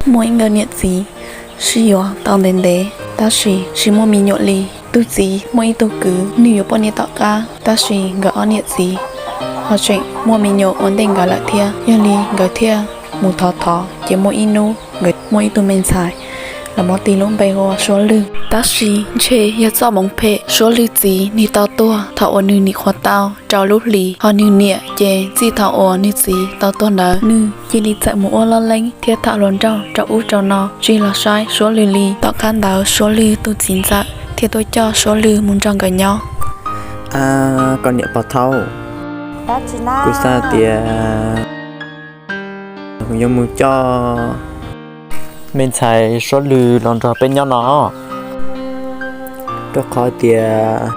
Muaj ib nkawd niam txiv sib yuav tau ntev ntev tab sis tsis muaj me nyuam li. Tus txiv muaj ib tug kwv, nws yuav poj niam tom qab tab sis nkawd ob niam txiv ho tseem muaj me nyuam ua ntej nkawd lawm thiab. Yog li nkawd thiaj mus thov thov ces muaj ib hnub nkawd muaj ib tug me ntxhais los muab tis lub npe hu ua Suab Lwg. Tab sis ntshe yog txoj hmoov phem, Suab Lwg txiv nws tau tuag thaum uas nws nim qhuav tau rau lub hlis, ho nws niam ces txij thaum uas nws txiv tau tuag ntawd nws cia li txawm mus ua loj leeb thiab tham hluas nraug rau ub rau no tsis los saib Suab Lwg li. Tom qab ntawd Suab Lwg tus txiv ntxawm thiaj tuaj coj Suab Lwg mus nrog nkawd nyob. Koj niam pog thaub, kuv xav tias kuv yuav mus coj me ntxhais Suab Lwg los nrog peb nyob no, rau qhov tias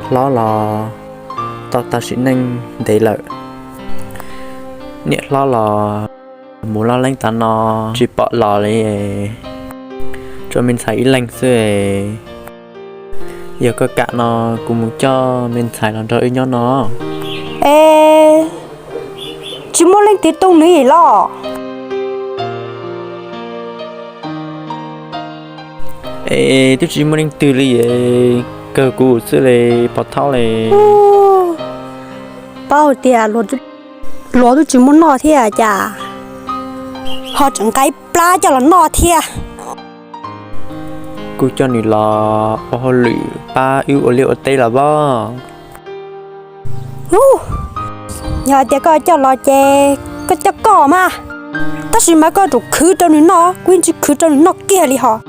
hlob los tau tag sim neej ntev lawm. Niam hlob los mus loj leeb tas no tsis pom los li, tshuav me ntxhais ib leeg xwb. Yog koj kam no kuv mus coj me ntxhais los nrog wb nyob no. Es tsis muaj leej twg tu nws los? Es twb tsis muaj leej twg li, kawg kuv xwb li, pog thaub li. Paub tias luag twb tsis muaj noj thiab cas ho tseem nqa ib plab coj los noj thiab. Kuv coj nws los ua hauj lwm pab wb ua liaj ua teb los as. Yog hais tias koj coj los ces koj coj koj mas, tab sis mas koj yuav tsum khwv rau nws noj, kuv yeej tsis khwv rau nws noj kiag li hos.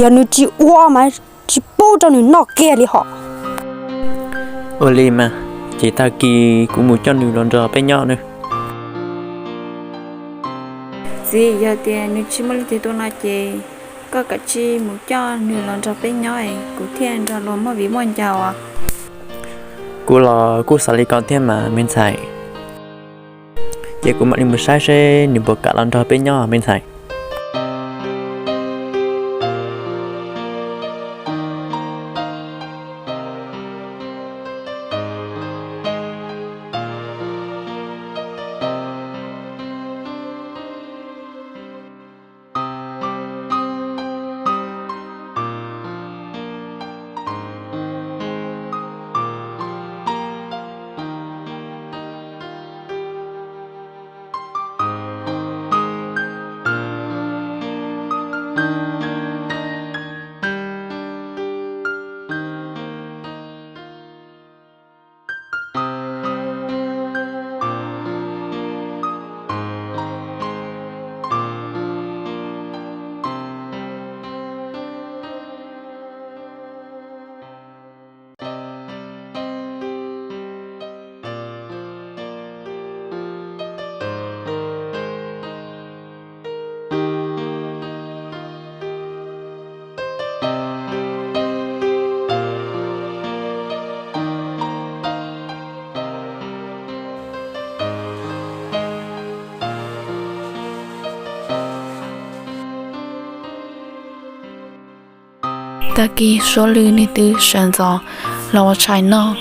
Yog nws tsis ua mas tsis pub rau nws noj kiag li hos. Ua li mas, ces tag kis kuv mus coj nws los nrog peb nyob nawb. Txiv, yog tias nws tsis muaj leej twg tu no ces koj kav tsij mus coj nws los nrog peb nyob es kuv thiaj nrog luag muaj viv muaj ncaus. Kuv los kuj xav li ko thiab mas me ntxhais. Ces kuv mam li mus saib seb nws puas kam los nrog peb nyob me ntxhais. Tag kis Suab Lwg nws twb sawv ntxov los ua tshais noj.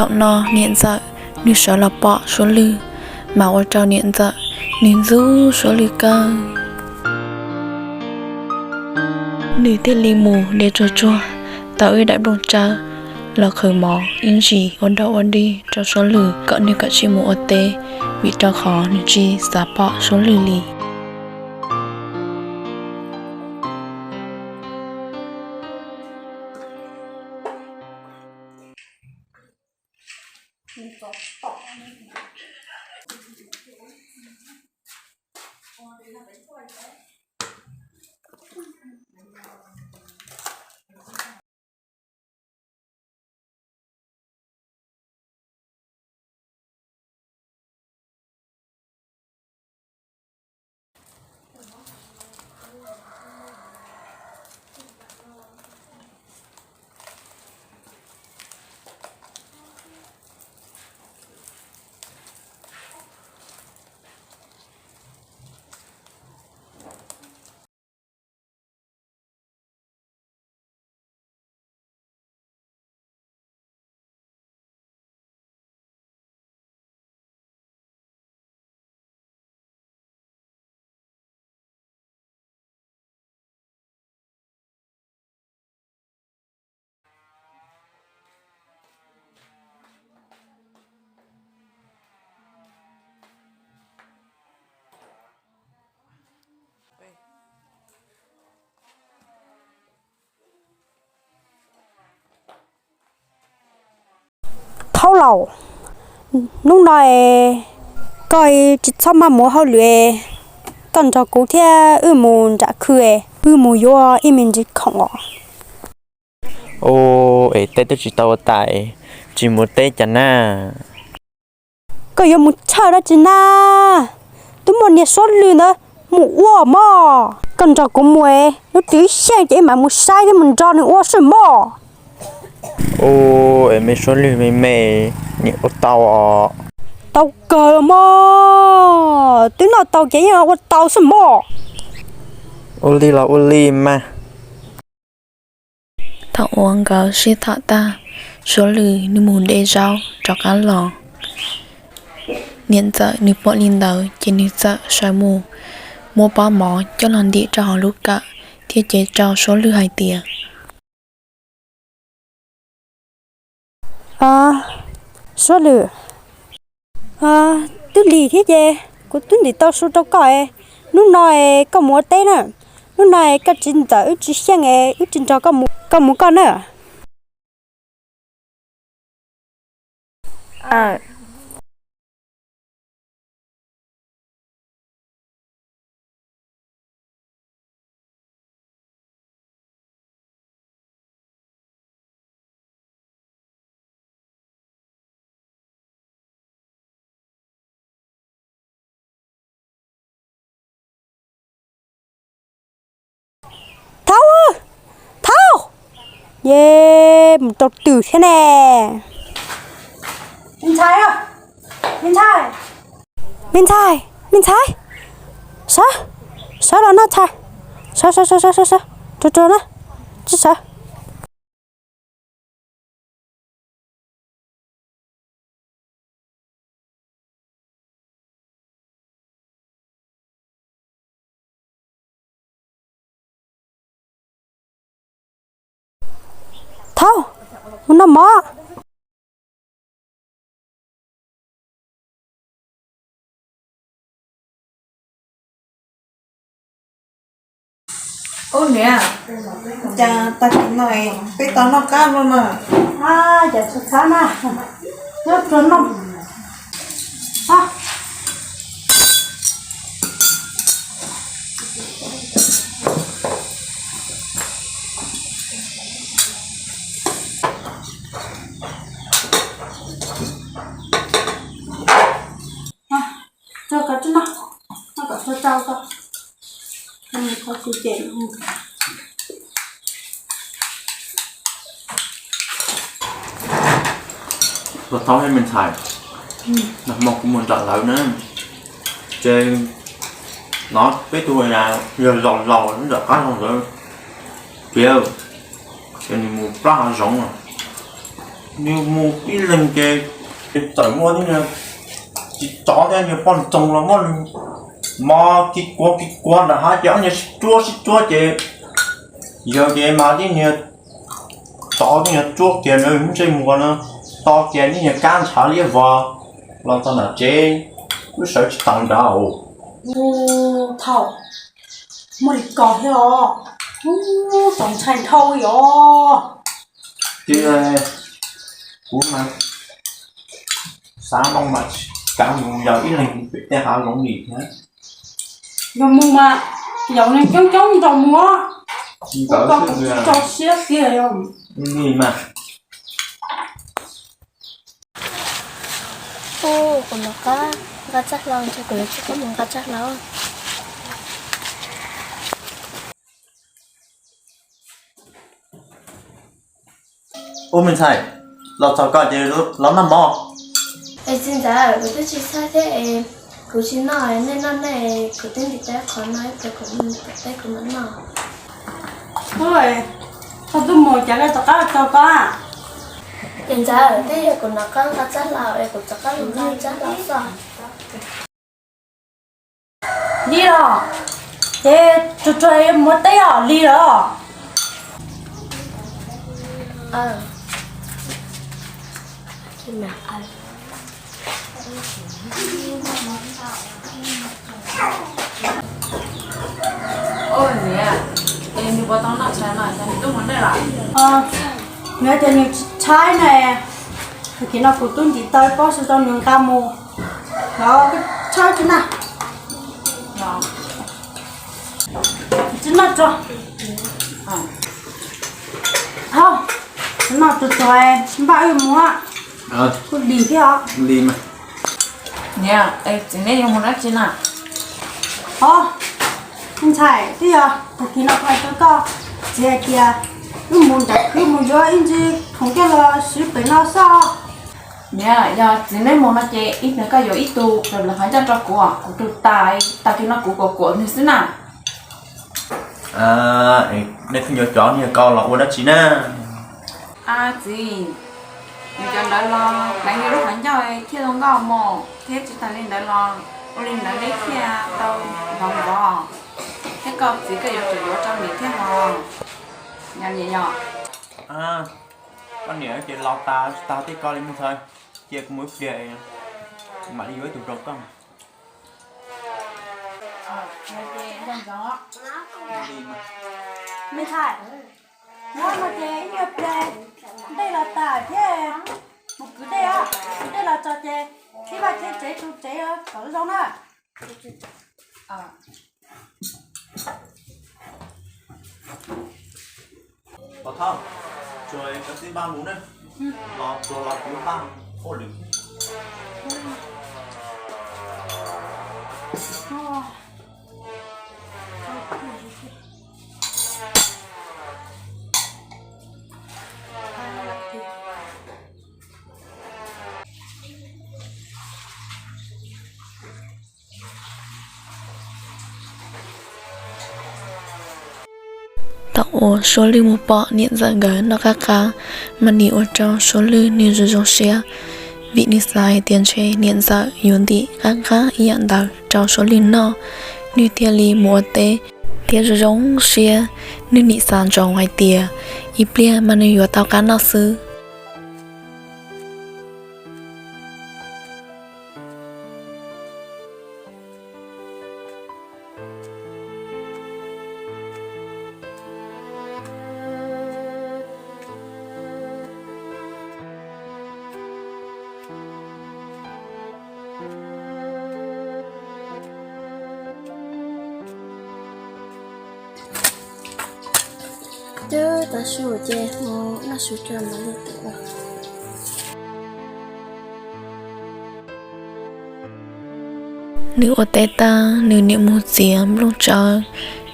Thaum no niam ntxawm nws sawv los pom Suab Lwg, mas ua rau niam ntxawm nws ntxub Suab Lwg kawg. Nws thiaj li mus de tsuag tsuag tau ib daim nplooj tsawb los qhwv mov ib ntsis ua dog ua dig rau Suab Lwm kom nws kav tsij mus ua teb, vim rau qhov nws tsis xav pom Suab Lwm li. Thaub Laus, hnub no koj tsis txhob maj mus hauj lwm, koj nrog kuv thiab wb mus nram khw, wb mus yuav ib me ntsis khoom os. Ua es teb twb tsis tau ua tas, tsis mus teb cas na? Koj yuav mus tshawj dab tsi na? Twb muaj niag Suab Lwm ntawd mus ua mog. Koj nrog kuv mus, lub twg xyeej ces wb mam mus saib thiab mus nrog nws ua xwb mog. Ua es me Suab Lwm me me, nim ua tau os. Tau kawg mog, twb noj tau ces yeej ua tau xwb mog. Ua li los ua li mas. Thaum uas nkawd sib tham tag, Suab Lwm nws mus de zaub rov qab los. Niam ntxawm nws pom li ntawd ces nws txawm sawv mus muab pob mov coj los ntim rau hauv lub kawm thiab cev rau Suab Lwm hais tias, Suab Lwm, twb lig thiab ces kuv twb ntim tau su rau koj. Hnub no koj mus ua teb na, hnub no koj txiv ntxawm wb tsis xyeej, wb tsis nrog koj mus koj na. Thaub, Thaub, yej mus rau twg thiab ne? Me ntxhais, me ntxhais, me ntxhais, me ntxhais, sawv, sawv los no ntxhais, sawv, sawv, sawv, sawv, sawv, rau rau na, tsis sawv. Thaub, mus noj mov. Ub niam, cas tag kis no peb tau noj qab no na? Cas tsis txhob na, nyob tsuag noj. Tso kom tsuag noj, noj kom tsuag rau ko. Ua thaub thiab me ntxhais, nag hmo kuv mus nram lawv na, ces hnov peb tug yawg laus laus nram qab zog ntawd, ces nws mus plab hav zoov, nws mus ib leeg ces txawm muaj tib niag txiv tsov thiab niag poj ntxoog los muab nws mos kis kuav kis kuav nram hav ces ob niag sib ruab sib ruab ces yawg ces mas tib niag Tod nej yuav tsuab kiag na, muab ntsej muag na, to kiag nej yuav kab ntshav liab vog los txog nram tsev, kuj sawv tsis taus nrad. Ub, thaum muaj li ko thiab os, ub, txaus ntshai dhau li os. Tiag, kuv mas xav npau mas kav mus yos ib leeg pem tej hav zoov li thiab. Yog mus mas yaum neeg coob coob nrog mus, ua rau kuv tsis tso siab tiag. Ub, kuv noj qab nqa tsaj hlau, ntshe kuv yuav tsis tau mus nqa tsaj hlau. Ub, me ntxhais, los txog koj ces los noj mov. Es txiv ntxawm, kuv twb tsis txhawj thiab es kuv tsis noj, nej noj nej, kuv twb ntim tau qhov no ib pliag kuv mam noj. Ub, koj twb mus cas koj rov qab tso koj? Txiv ntxawm, twb yog kuv noj qab nqa tsaj hlau es kuv rov qab los nqa tsaj hlau xwb. Li los, ces tsuag tsuag mus ua teb os, li los. Ua, niam, es nws puas tau noj tshais no, xyov nws twb mus dej lawm. Nws tias nws tshaib ne, tag kis no kuv twb ntim tau pob su rau nws nqa mus. Los tshaib tsis na. Tsis noj tso. Hos, noj tsuag tsuag npaj wb mus. Kuj dim thiab os. Niam, txiv neb yuav mus dab tsi na? Hos, ntxhais, twb yog tag kis no kuv hais rau koj txiv hais tias wb mus nram kwj mus yuav ib ntsis khoom coj los siv pem no xwb. Niam, yog txiv neb mus no ces ib pliag koj yuav ib tug pem lawv qhov ncauj rau kuv, kuv tus tais, tag kis no kuv kuam kuam nws xwb na. Nej pheej yuav cov niag ko los ua dab tsi na? A txiv, nws cov ntawd los pleev yus lub qhov ncauj thiaj zoo nkauj mos, thiab tsis tas li ntawd los ua li ntawd neb thiaj tau nrov nrov, thiab koj txiv koj yuav tsum yuav rau nws thiab hos. Yog niam yog. Koj niam ces los tas tsis tas tej ko li me ntxhais, cia kuv mus ib pliag, kuv mam li yuav ib tug rau koj. Me ntxhais, nyob no ces ib nyuag pliag dej los tas thiab, mus kwv dej os, kwv dej los tso ces tib vaj tsev tsev tu tsev kom zoo na. Pov thawj, tsuas cov txiv npaj mus na, los tsuas los kuv npaj ua lwm. Thaum uas Suab Lwj mus pom niam ntxawm nkawd noj qab qab, mas nim ua rau Suab Lwj nws zoo zoo siab, vim nws xav hais tias ntshe niam ntxawm yuav ntim qab qab ib yam ntawd rau Suab Lwj noj, nws thiaj li mus ua teb thiab zoo zoo siab. Nws nim xav ntsoov hais tias ib pliag mas nws yuav tau qab noj xwb. Twb tav su ces mus noj su tso mam li. Nws ua teb tag, nws niam mus txiav nplooj tsawb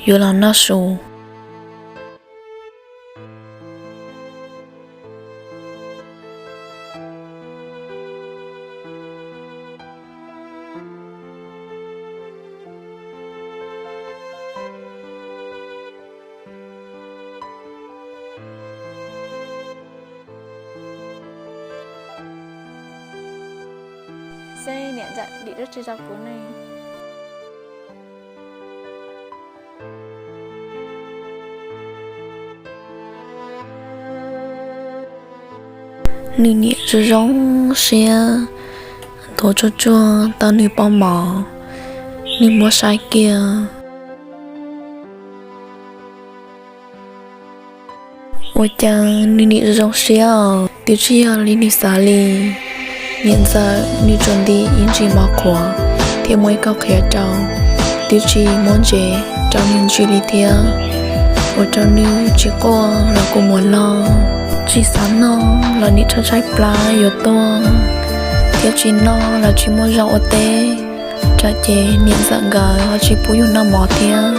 yuav los noj su. Seb niam ntxawm dim dab tsi rau kuv ne. Nws niam zoo zoo siab, nthuav tsuag tsuag tau nws pob mov, nws muab saib kiag. Ua cas nws niam zoo zoo siab os, twb tsis yog li nws xav li. Niam ntxawm nws tsuas ntim ib ntsis mov qhuav thiab muab ib kauj qhiav rau, twb tsis muab ntsev rau nws ntsis li thiab. Ua rau nws tsis quaj los kua muag loj, tsis xav noj los niam tshaib tshaib plab yuav tuag, thiab tsis noj los tsis muaj zog ua teb. Tsam ces niam ntxawm nkawd ho tsis pub yus noj mov thiab,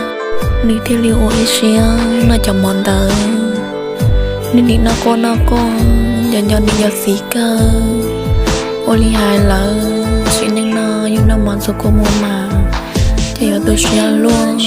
nws thiaj li ua ib siab noj cov mov ntawd. Nws nim noj quaj noj quaj, nco nco niam yog txiv kawg. Ua li hais lawm, sim neej no yus noj mov ntxuav kua muag mas ces yuav tu siab luaj.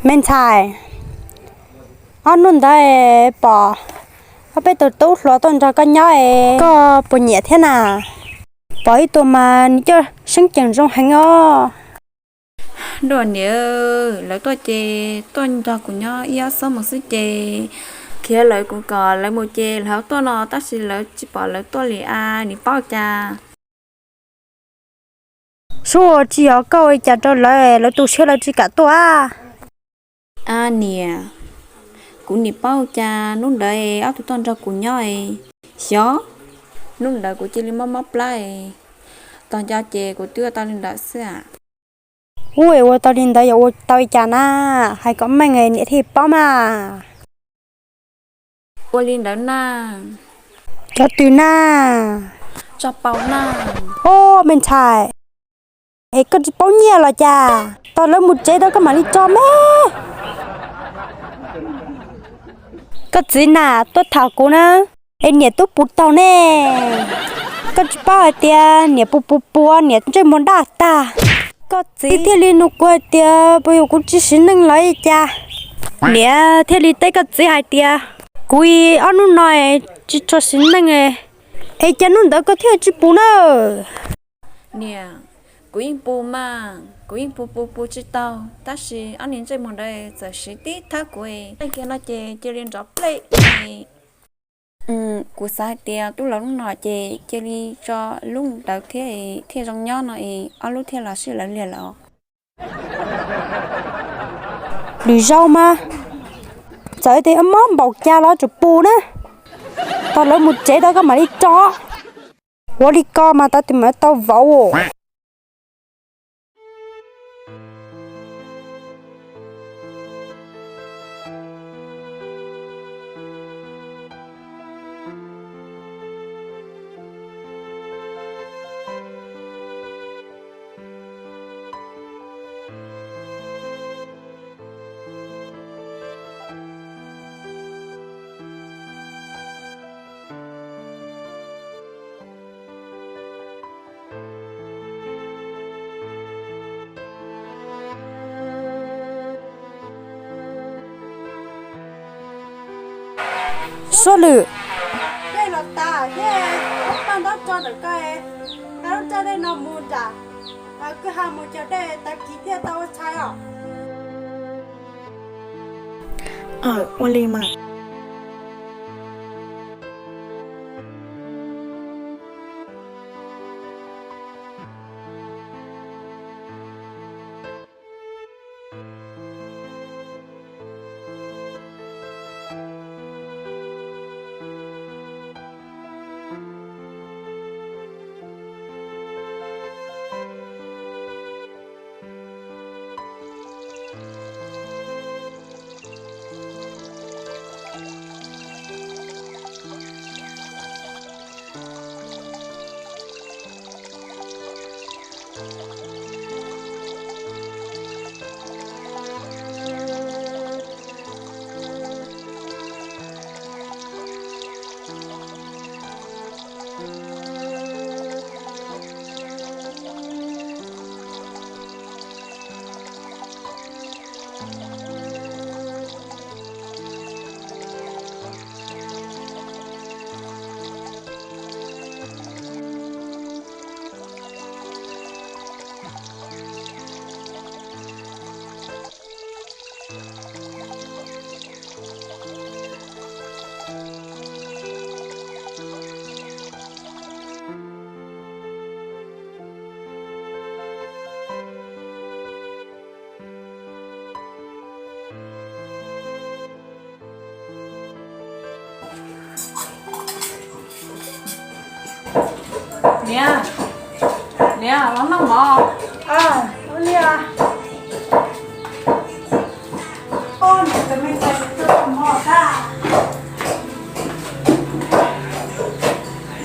Me ntxhais, ob hnub ntawd pom ob peb tug tub hluas tuaj nrog koj nyob es koj puas nyiam thiab na? Pom ib tug mas nws coj seeb ceem zoo heev os. Dua niam, lawv tuaj ces tuaj nrog kuv nyob ib ob xuab moos xwb ces khiav lawv, kuv kom lawv mus ces lawv ho tuaj no tab sis lawv tsis pom lawv tuaj li a, niam paub cas? Sub, tsis yog koj ua li cas rau lawv, lawv tu siab lawv tsis kam tuaj. A niam, kuv niam paub cas hnub ntawd ob tug tuaj nrog kuv nyob, xyov, hnub ntawd kuv cia li mob mob plab, tog nco ces kuv twb ua tau li ntawd xwb. Ua, ua tau li ntawd yog ua tau li cas na? Hais kom meej niam thiaj paub mas. Ua li ntawd na. Cov twg na? Tso pau na. Ob, me ntxhais, es koj tsis paub nyiaj los cas? Tau lawv mus tsev tau koj mam li tso me. Koj txiv na, tuaj tham kuv na, es niam twb pus taug ne. Koj tsis paub hais tias niam pus pus pus, niam ntsej muag daj tag. Koj txiv thiaj li nug kuv hais tias puas yog kuv tsis siv neej los li cas. Niam thiaj li teb koj txiv hais tias kuv ob hnub no tsis tshua siv neej, es cas hnub ntawd koj thiaj tsis pus na? Niam, kuv yeej pus mas, kuv yeej pus pus pus tsis taug, tab sis ob niag ntsej muag ntawd txawm siv tib thawb kuv, tej kiag no ces cia li nrov plej. Kuv xav hais tias tub laus lub no ces cia li tso lub ntawd thiab thiaj zoo nyob no es ob lub thiaj los sib law liag lawm. Lwm zaus mas txawm tias mob npaum cas los tsum pus na, tau lawv mus tsev tau koj mam li tso. Ua li ko mas tau tus mam tau vauv. Suab Lwm, dej los tas thiab, paj ntaub tso ntawm ko, hab lub raj dej no mus nram kwj ha mus cog dej tag kis thiaj tau ua tshais os. Ua li mas. Niam, niam, los noj mov. Ua li os. Ua, niam tus me ntxhais tus tuaj noj mov tag.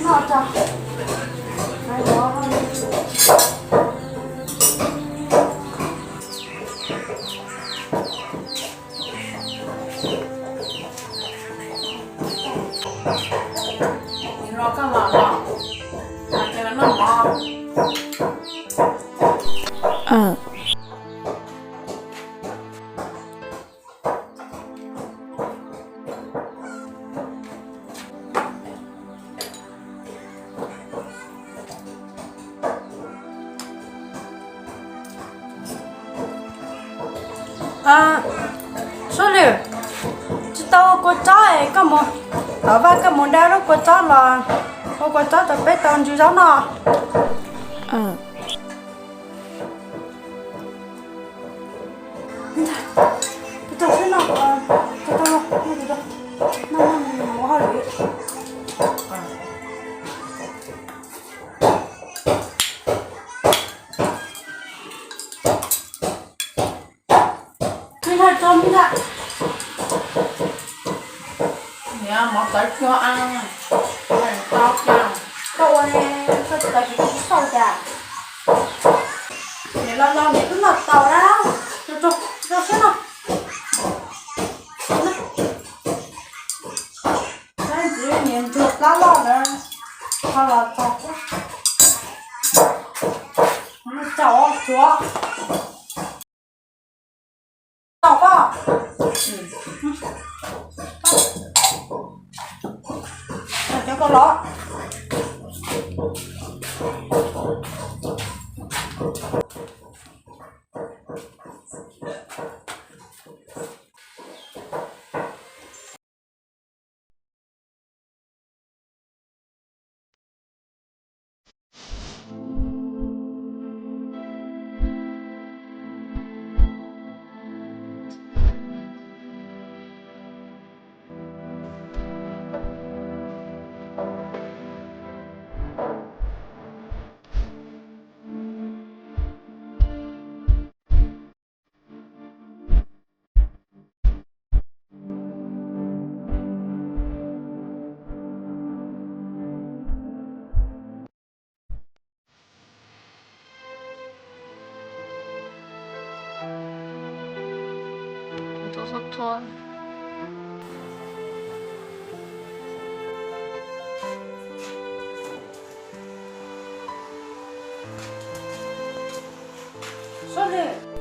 Noj tso. Suav Lwm, tsis tau ua kua txob es koj mus tom vaj koj mus dab lub kua txob los ua kua txob rau peb tau ntsis zaub noj. Niam, mov txawv cua a, tau cas? Koj ua ne, koj tsis txawv ces koj tsis tau cas? Niam los los niam twb noj tau na, rau siab no. Niam ntsuag plab loj na, ho los tau. Caum suav. Tau koj. Cov koj los.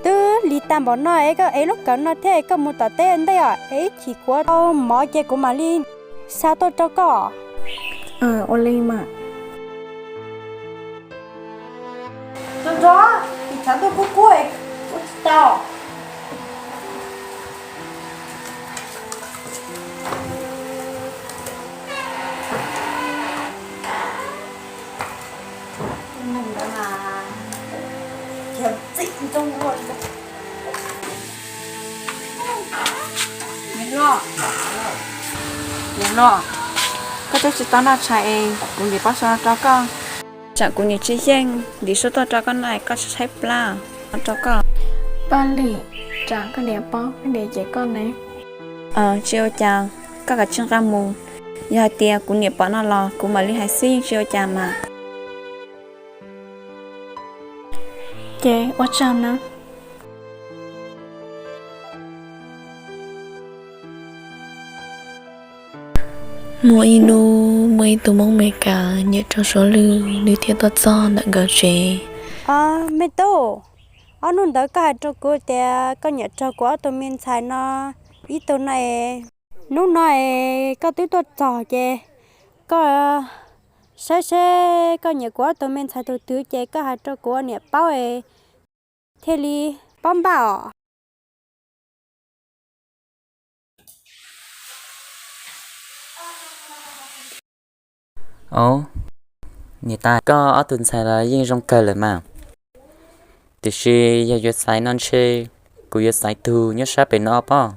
Twb lig tag npaum no es koj ev lub kawm no thiab es koj mus tom teb ntej os, es ib chim kuv tau mov ces kuv mam li xa tuaj rau koj. Ua li mas. Txhob, txhob, tshav ntuj kub kub, ua tsis tau. Niam hluas, niam hluas, koj twb tsis tau noj tshais es kuv ntim pob tsuas no rau koj. Tsam kuv niam tsis yeej ntim suab tuaj rau koj noj es koj tshaib plab, no rau koj. Paj Lis, tsam koj niam paub koj niam cem koj ne. Tsis ua cas, koj kav tsij nqa mus. Yog hais tias kuv niam pom no los kuv mam li hais xwb, yeej tsis ua cas mas. Ces ua tsaug na. Muaj ib hnub muaj ib tug Hmoob Amelikas nyiam raug Suav Lwm, nws thiaj tuaj txog ntawm nkawd tsev. Me tub, ob hnub ntawd koj hais rau kuv tias koj nyiam raug kuv ob tug me ntxhais no ib tug no es, hnub no es koj twb tuaj txog ces koj saib seb koj nyiam kuv ob tug me ntxhais tus twg ces koj hais rau kuv ua niam paub es thiaj li paub npaj os. Au, niam tais, koj ob tug ntxhais los yeej zoo kawg lawm mas. Tiam sis yog yuav xaiv no ntshe kuv yuav xaiv tus nyob sab pem no pob.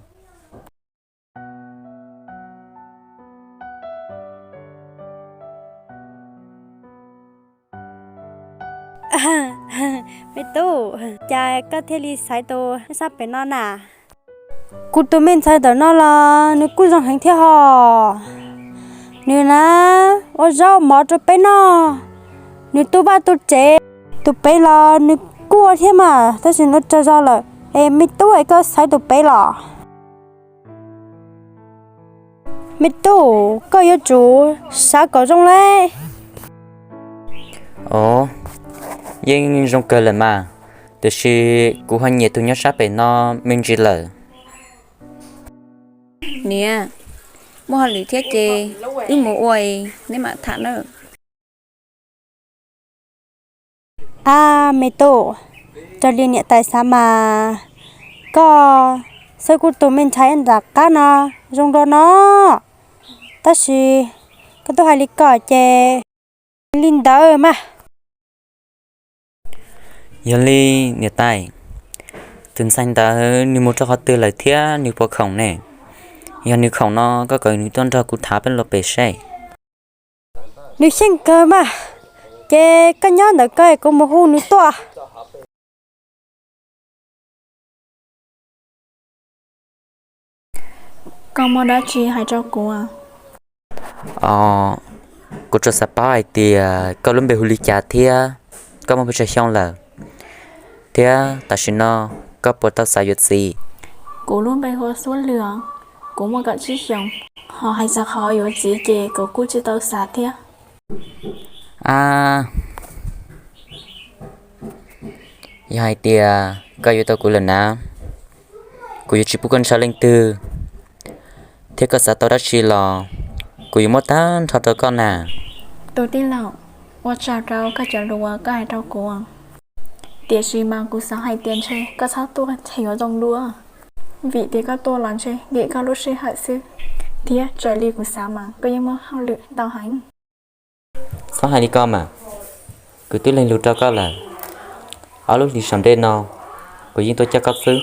Me tub, cas koj thiaj li xaiv tus nyob sab pem no na? Kuv tus me ntxhais ntawm no los nws kuj zoo heev thiab hos. Nws na, ua zaub mov rau peb noj, nws tu vaj tu tsev. Tus pem los nws kuj ua thiab mas, tab sis nws tsaug zog lawm. Es me tub es koj xaiv tus pem los? Me tub, koj yuav tsum xav kom zoo lauj. Ov, yeej zoo kawg lawm mas, tiam sis kuv ho nyiam tus nyob sab pem no me ntsis lawm. Niam, muaj hauj lwm thiab ces wb mus ua es neb mam tham nawb. Ab me tub, raws li niam tais xav mas koj xwb, kuv tus me ntxhais nram qab no zoo dua no, tab sis koj twb hais li ko ces li ntawd mas. Yog li niam tais, tus ntxhais ntawd nws mus rau qhov twg lawm thiab nws puas khoom ne? Yog nws khoom no koj kom nws tuaj nrog kuv tham peb los pem seb. Nws xyeej kawg mas, ces koj nyob ntawm ko kuv mus hu nws tuaj. Koj muaj dab tsi hais rau kuv? Os, kuv tsuas xav paub hais tias koj lub npe hu li cas thiab koj muaj pes tsawg xyoo lawm, thiab tam sim no koj puas tau xav yuav txiv? Kuv lub npe hu ua Suab Lwm, kuv muaj kaum tsib xyoos, ho hais txog qhov yuav txiv ces kuv kuj tsis tau xav thiab. A, yog hais tias koj yuav tau kuv lawm na, kuv yuav tsis pub koj ntshaw leej twg, thiab koj xav tau dab tsi los kuv yuav muab tag nrho rau koj na. Tus tij laug, ua tsaug rau koj cov lus uas koj hais rau kuv, tiam sis mas kuv xav hais tias ntshe koj txhob tuaj ntshe yuav zoo dua, vim tias koj tuaj los ntshe lim koj lub sij hawm xwb, thiab raws li kuv xav mas koj yeej muaj hauj lwm ntau heev. Txhob hais li ko mas, kuv twb lees lus rau koj lawm, ob lub hlis saum ntej no kuv yeej tuaj coj koj xwb.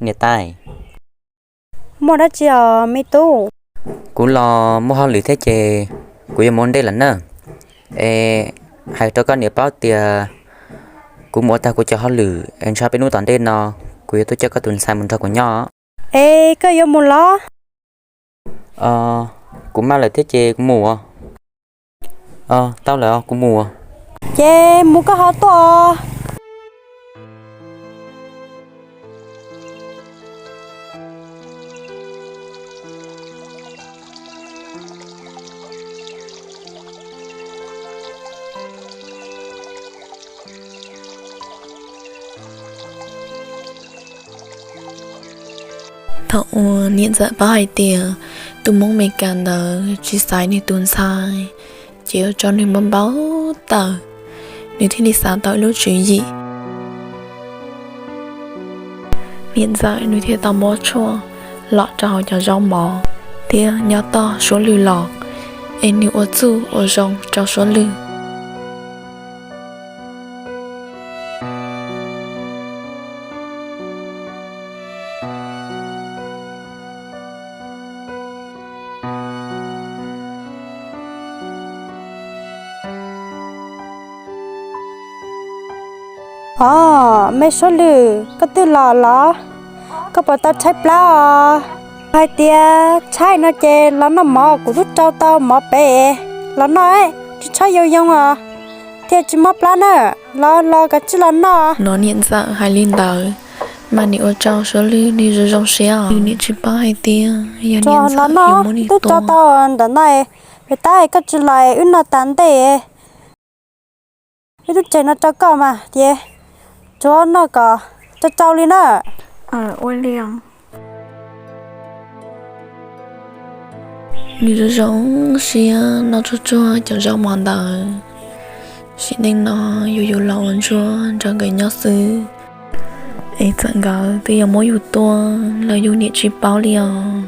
Niam tais, muaj dab tsi os me tub? Kuv los muaj hauj lwm thiab ces kuv yuav mus ua ntej lawm na. Es hais rau koj niam paub tias kuv mus ua tag kuv cov hauj lwm es ntshe peb hnub tom ntej no kuv yuav tuaj coj koj tus ntxhais mus nrog kuv nyob. Es koj yuav mus los? Kuv maj lawm thiab ces kuv mus os. Tau lawm, kuv mus. Ces mus koj ho tuaj. Thaum uas niam ntxawm paub hais tias tus Hmoob Amelikas ntawd tsis xaiv nws tus ntxhais, ces ua rau nws npau npau taws, nws thiaj li xav tau ib lub tswv yim. Niam ntxawm nws thiaj tau muab tshuaj lom rau hauv cov zaub mov thiab nyob toj Suab Lwm los, es nws ua txuj ua zoo rau Suab Lwm. Os, me Suab Lwm, koj twb los los, koj puas tau tshaib plab os? Hais tias tshaib no ces los noj mov, kuv twb rau tau mov pem, los noj, tsis tshaib yoo yoo os, thiaj tsis mob plab na, los los kav tsij los noj. Hnov niam ntxawm hais li ntawd, mas nim ua rau Suab Lwm nws zoo zoo siab os, nws nim tsis paub hais tias yog niam ntxawm yuav muab nws tua. Twb rau tau ntawm no, pem tab koj tsis los wb noj tas ntej. Wb twb tseg no rau koj mas ces tsuav noj kom tsau tsau li na. Ua li os. Nws zoo zoo siab noj tsuag tsuag cov zaub mov ntawd, sim neej no yuav yus los ua ntsuag nrog nkawd nyob xwb, es txawm nkawd twb yuav muab yus tua los yus nim tsis paub li os.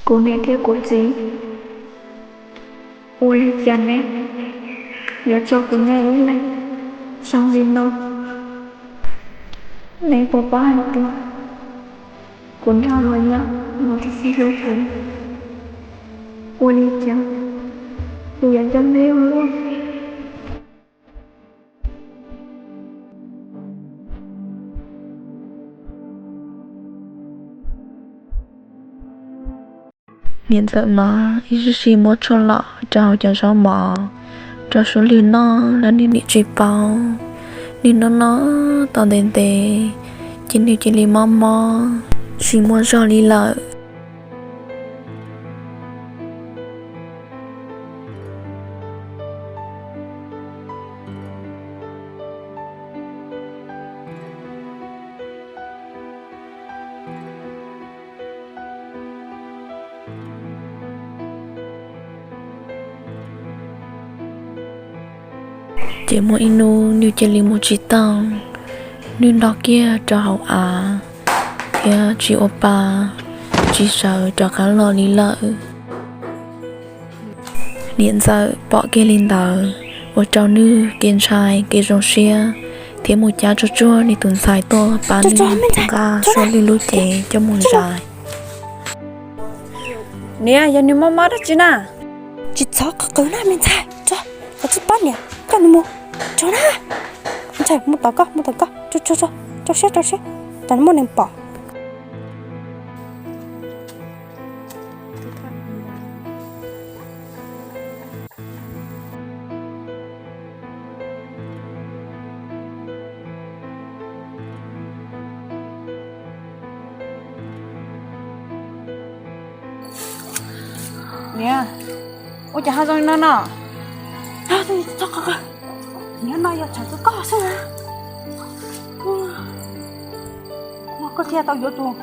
Kuv niam thiab kuv txiv, ua li cas neb yuav tso kuv nyob ib leeg zoo li no? Neb puas paub hais tias kuv nrog luag nyob los tsis sib hlub kuv? Ua li cas kuv yuav coj neb ua luaj? Niam ntxawm mas ib sij sij muab tshuaj los rau hauv cov zaub mov rau Suav Lwm noj los nws niam tsis paub. Nws noj noj tau ntev ntev ces nws cia li mob mob tsis muaj zog li lawm. Ces muaj ib hnub nws cia li mus tsis tau, nws nrog kiag rau hauv av thiab tsis ua pa, tsis sawv rov qab los li lawm. Niam ntxawm pom kiag li ntawd ua rau nws kev ntshai kev zoo siab thiab mus cab tsuag tsuag nws tus ntxhais tuaj pab nws nqa Suav Lwm lub cev coj mus zais. Niam, yog nws mob mob dab tsi na? Tsis txhob qw qw na me ntxhais, tso, kuv tsis pab niam coj nws mus, tso na. Ntxhais, mus tom koj, mus tom koj, tso, tso, tso, rau siab, rau siab, tsam muaj neeg pom. Niam, ua cas ho zoo li no no? Niam, no yog tshav rau koj xwb na. Koj thiaj tau yuav tus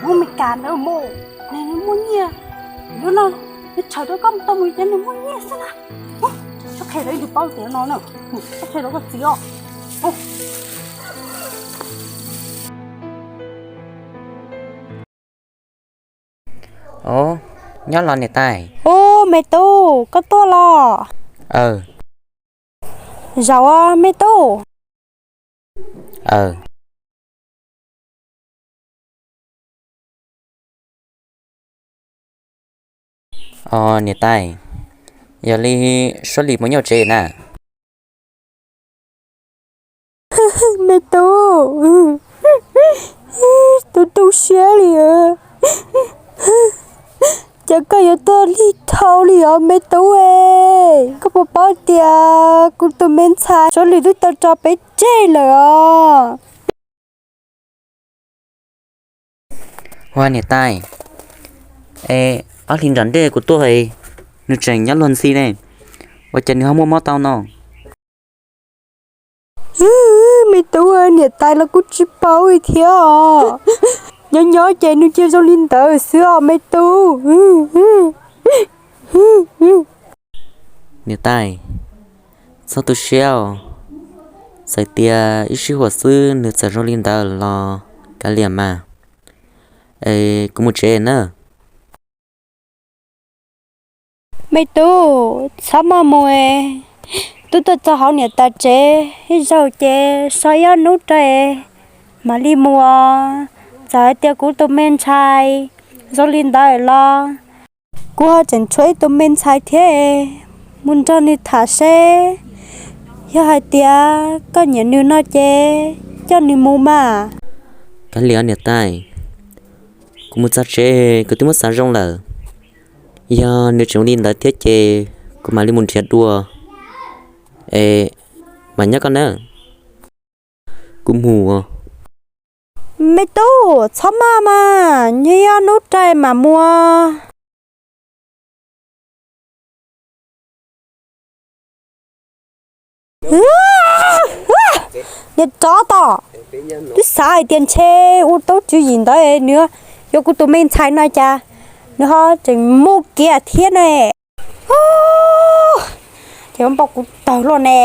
hmoob Amelikas ntawd mus, nws muaj nyiaj. Yuav no, nws tshav rau koj tau mus ces nws muaj nyiaj xwb na. Txhob qhia rau ib tug paub tias no na, txhob qhia rau koj txiv os. Os, nyob los niam tais. Ub, me tub, koj tuaj los? Aw, zaum me tub. Aw, os niam tais, yog li Suab Lis puas nyob tsev na? Me tub, tu tu siab li. Ces koj yuav tuag lig dhau li os me tub e. Koj puas paub tias kuv tus me ntxhais Suab Lis twb tau tso peb tseg lawm os? Ua niam tais, es ob hlis nram ntej kuv tuaj es nws tseem nyob luag ntxhi ne, ua cas nws ho muaj mob tau no? Me tub, niam tais los kuj tsis paub li thiab os. Nyob nyob ces nws cia zoo li ntawd xwb os me tub. Niam tais, txhob tu siab os. Txawm tias ib sij huam xwb nws txawm zoo li ntawd los kav liam mas. Es kuv mus tsev na. Me tub, txhob maj mus es, twb tuaj txog hauv niam tais tsev ib zaug ces so ib ob hnub rau es mam li mus os. Txawm hais tias kuv tus me ntxhais zoo li ntawd los kuv ho tseem tshuav ib tug me ntxhais thiab es, mus nrog nws tham seb, yog hais tias koj nyiam nws no ces coj nws mus mas. Kav liam niam tais, kuv mus txog tsev kuv twb muab xav zoo lawm. Yog nws tseem ua li ntawd thiab ces kuv mam li mus nrhiav dua es, mas nyob koj na. Kuv mus. Me tub, txhob maj mas, nyob ib ob hnub rau mam mus. Niag tsov tom, twb xav hais tias ntshe ua tau tswv yim ntawd nws yuav kuv tus me ntxhais no cas nws ho tseem mus kiag thiab ne. Ces npau kuv tawg luaj ne,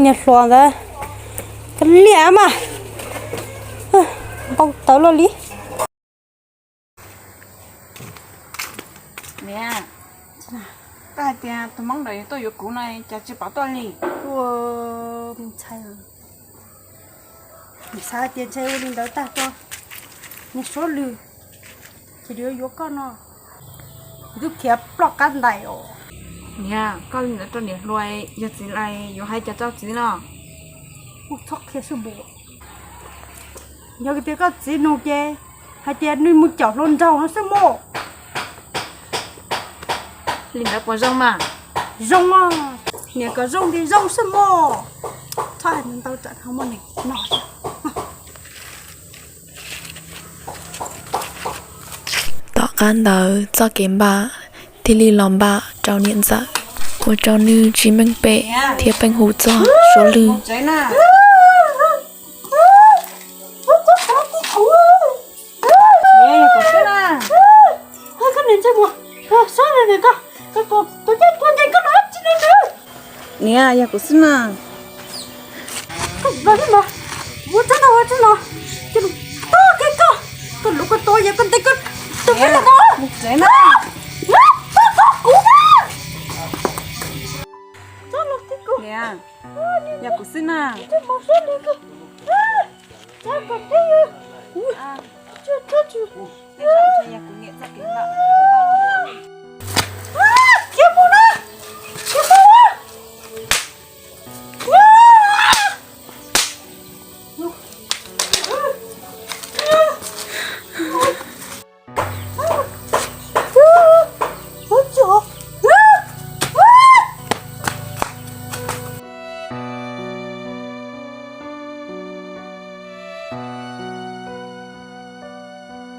niag hluas ntawd. Kav liam mas, npau tawg luaj li. Niam, koj hais tias tus hmoob ntawd yuav tuaj yuav kuv no cas tsis pom tuaj li? Ua, ntshai, xav hais tias ntshe ua li ntawd tag rau niag Suab Lwm, ces yuav yuav koj no, kuv twb khiav ploj qab ntais os. Niam, koj li ntawd rau niam hluas, yog txiv lawm yuav hais cas rau txiv no? Ua txhob qhia xwb npua. Yog tias koj txiv nug ces hais tias nws mus caum hluas nraug no xwb mas. Li ntawd puas zoo mas? Zoo os, niam kom zoo ces zoo xwb mog. Txhob hais ntau tsam ho muaj neeg no. Tom qab ntawd txoj kev npam thiaj li los npam rau niam ntxawm, ua rau nws tsis meej pem thiab pheej hu txog Suav Lwj. Niam, yog kuv xwb na. Ua tsaug no, ua tsaug no, ua tsaug no, ces tog kev koj, koj lub koj tua yog koj ntes koj tus koj no. Mus tsev na. Txhob los txij kuv. Niam, yog kuv xwb na. Txhob mus sab li koj. Txhob kom peb yog, txhob txhob txhob. Tej zaum ntshe yog kuv niam txoj kev npam.